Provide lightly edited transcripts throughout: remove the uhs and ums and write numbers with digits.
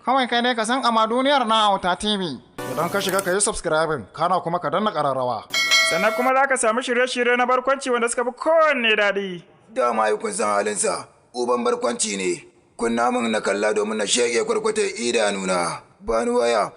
Kawai kai dai ka san amma duniyar na Auta TV. Idan ka shiga ka yi subscribing, kana kuma ka danna ƙararrawa. Sannan kuma za ka samu shirye-shirye na barkwanci wanda suka fi kowanne daɗi. Dama ai kun san halinsa, uban barkwanci ne. Kunna min na kalla domin na shege kwarkwata idanuna. Bani waya.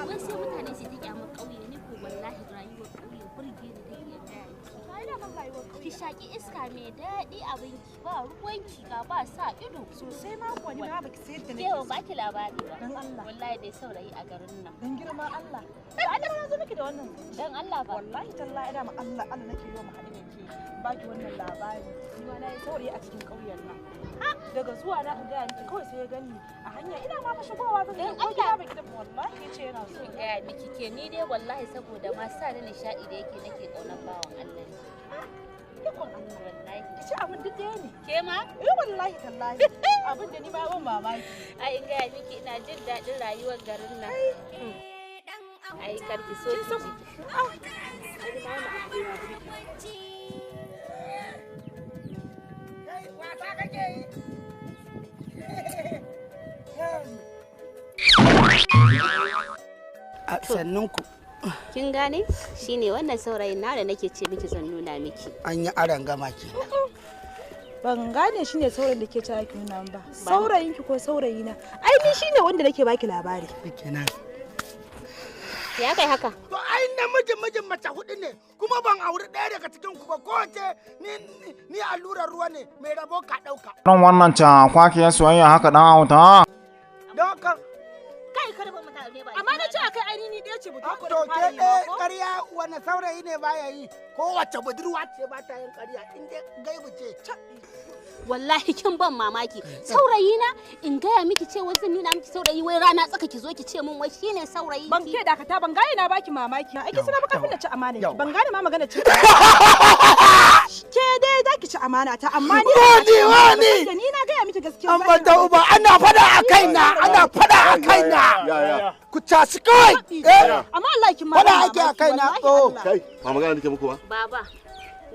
Wai sai mutane su ta kyamar ƙauye, ni ko wallahi rayuwar ƙauye burge ni take in gaya miki. Ki shaƙi iska mai daɗi, abinki ba ruwanki ga ba sa ido. Sosai ma kuwa, ni ma baki sayar da Ke nake ban baki labari ba. Dan Allah. Wallahi dai saurayi a garin nan. Dan girma Allah. Da Allah na zo miki da wannan. Dan Allah ba. Wallahi tallahi da ma Allah Allah nake yi wa mu haɗu da ke. Baki wannan labari. Ni ma nayi saurayi a cikin ƙauyen nan. Daga zuwa na in gaya miki, kawai sai ya gani a hanya ina ma fa shigowa zan Dan ko gida Allah. baki da wallahi yace yana so. In gaya miki ke ni dai wallahi saboda ma sa ni nishaɗi da yake nake ƙaunar bawan Allah ne. Ikon Allah. Wallahi. Ki ce abin duk ɗaya ne. Ke ma? Eh wallahi tallahi. Abin da ni ma ban mamaki. Ai in gaya miki ina jin daɗin rayuwar garin nan. Ai karki so ki ji. A sannun ku. Kin gane? Shine wannan saurayin na da nake ce miki zan nuna miki. An yi aron gama ke. Ban gane shi ne saurayin da ke cewa ki nuna min ba. Saurayin ki ko saurayi na? Ai ni shine wanda nake baki labari. Kenan. Ya kai haka? To ai namiji mijin mace hudu ne, kuma ban auri ɗaya daga cikin ku ba. Kowace ni ni allurar ruwa ne, mai rabo ka ɗauka. Irin wannan cakwakiyar soyayya haka ɗan auta. Don haka Kai kada ba mutane ba. Amma na ce akai ai ni ɗaya ce budurwa to da ke fara yi ɗaya ko? ƙarya, wani saurayi ne baya yi? Kowace budurwa ce ba ta yin ƙarya in dai gaibu ce. Wallahi kin ban mamaki. Saurayi na, in gaya miki cewa zan nuna miki saurayi, wai rana tsaka ki zo ki ce min wai shine saurayi Ban ki. ke dakata, ban gane na baki mamaki. Ai kin sana baka na ci amana ki. Ban gane ma magana ci. Ke dai zaki ci amana ta, amma ni Wani, wani! Da ni na gaya miki gaskiya. An ban ta uba ana fada a kaina, ana fada a kaina. Ya. Ku cashi kawai. Eh, Amma Allah kin ma fada ban ake a mamaki, kaina. wallahi Oh. Allah. Kai, ba magana nake muku ba. Baba,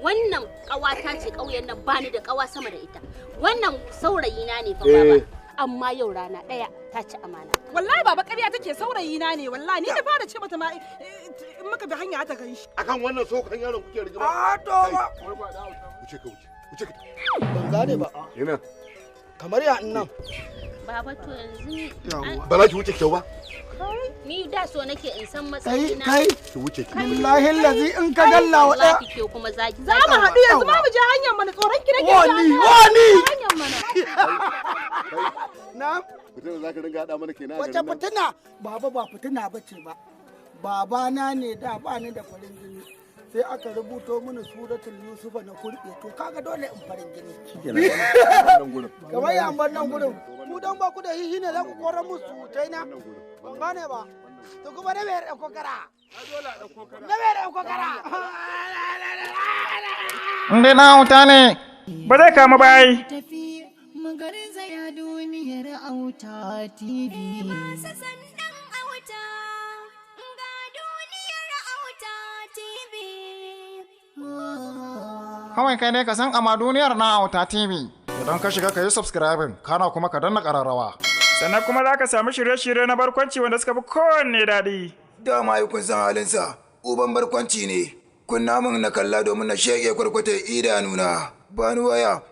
wannan ƙawata ce ƙauyen nan, bani da ƙawa sama da ita. Wannan saurayi na ne fa baba. Eh. Amma yau rana ɗaya ta ci amana. Wallahi baba ƙarya take, saurayi na ne wallahi, ni na fara ce mata ma in muka bi hanya ta gan shi. Akan wannan sokan yaron kuke rigima. A to ba. Wuce ka wuce. Wuce ka. Ban gane ba. Ina. Kamar ya nan. Baba, to yanzu ni Ba za ki wuce kyau ba. ni da so nake in san Kai matsayina. kai. Ki wuce ki. Billahi lazi in ka galla wa ɗaya. Wallahi ke kuma zaki. Za mu haɗu yanzu ma mu je hanyar mana, tsoron ki nake ji. Wani, Allah. wani! Hanyar mana. Na Fitina za ka dinga haɗa mana kenan a wace garin nan. fitina? Baba, ba fitina ba ce ba. Babana ne da ba ni da farin jini. Sai aka rubuto mini suratul Yusufa na kurɓe, to kaga dole in farin jini. Kenan wannan gurin. Kamar ya bar nan gurin. Ku dan ba ku da hihi ne za ku koran musu surutai na. Ban gane ba. To kuma na mayar ɗauko kara. Na mayar ɗauko kara. In dai ɗan auta ne. Ba zai kama ba ai. Tafi mu garzaya duniyar Auta TV. Masu sandan auta ga duniyar Auta TV. Kawai kai dai ka san amma duniyar na Auta TV. Idan ka shiga ka yi subscribing, kana kuma ka danna ƙararrawa. Sannan kuma za ka samu shirye-shirye na barkwanci wanda suka fi kowanne daɗi. Dama ai kun san halinsa, uban barkwanci ne. Kunna min na kalla domin na shege kwarkwata idanuna. Bani waya.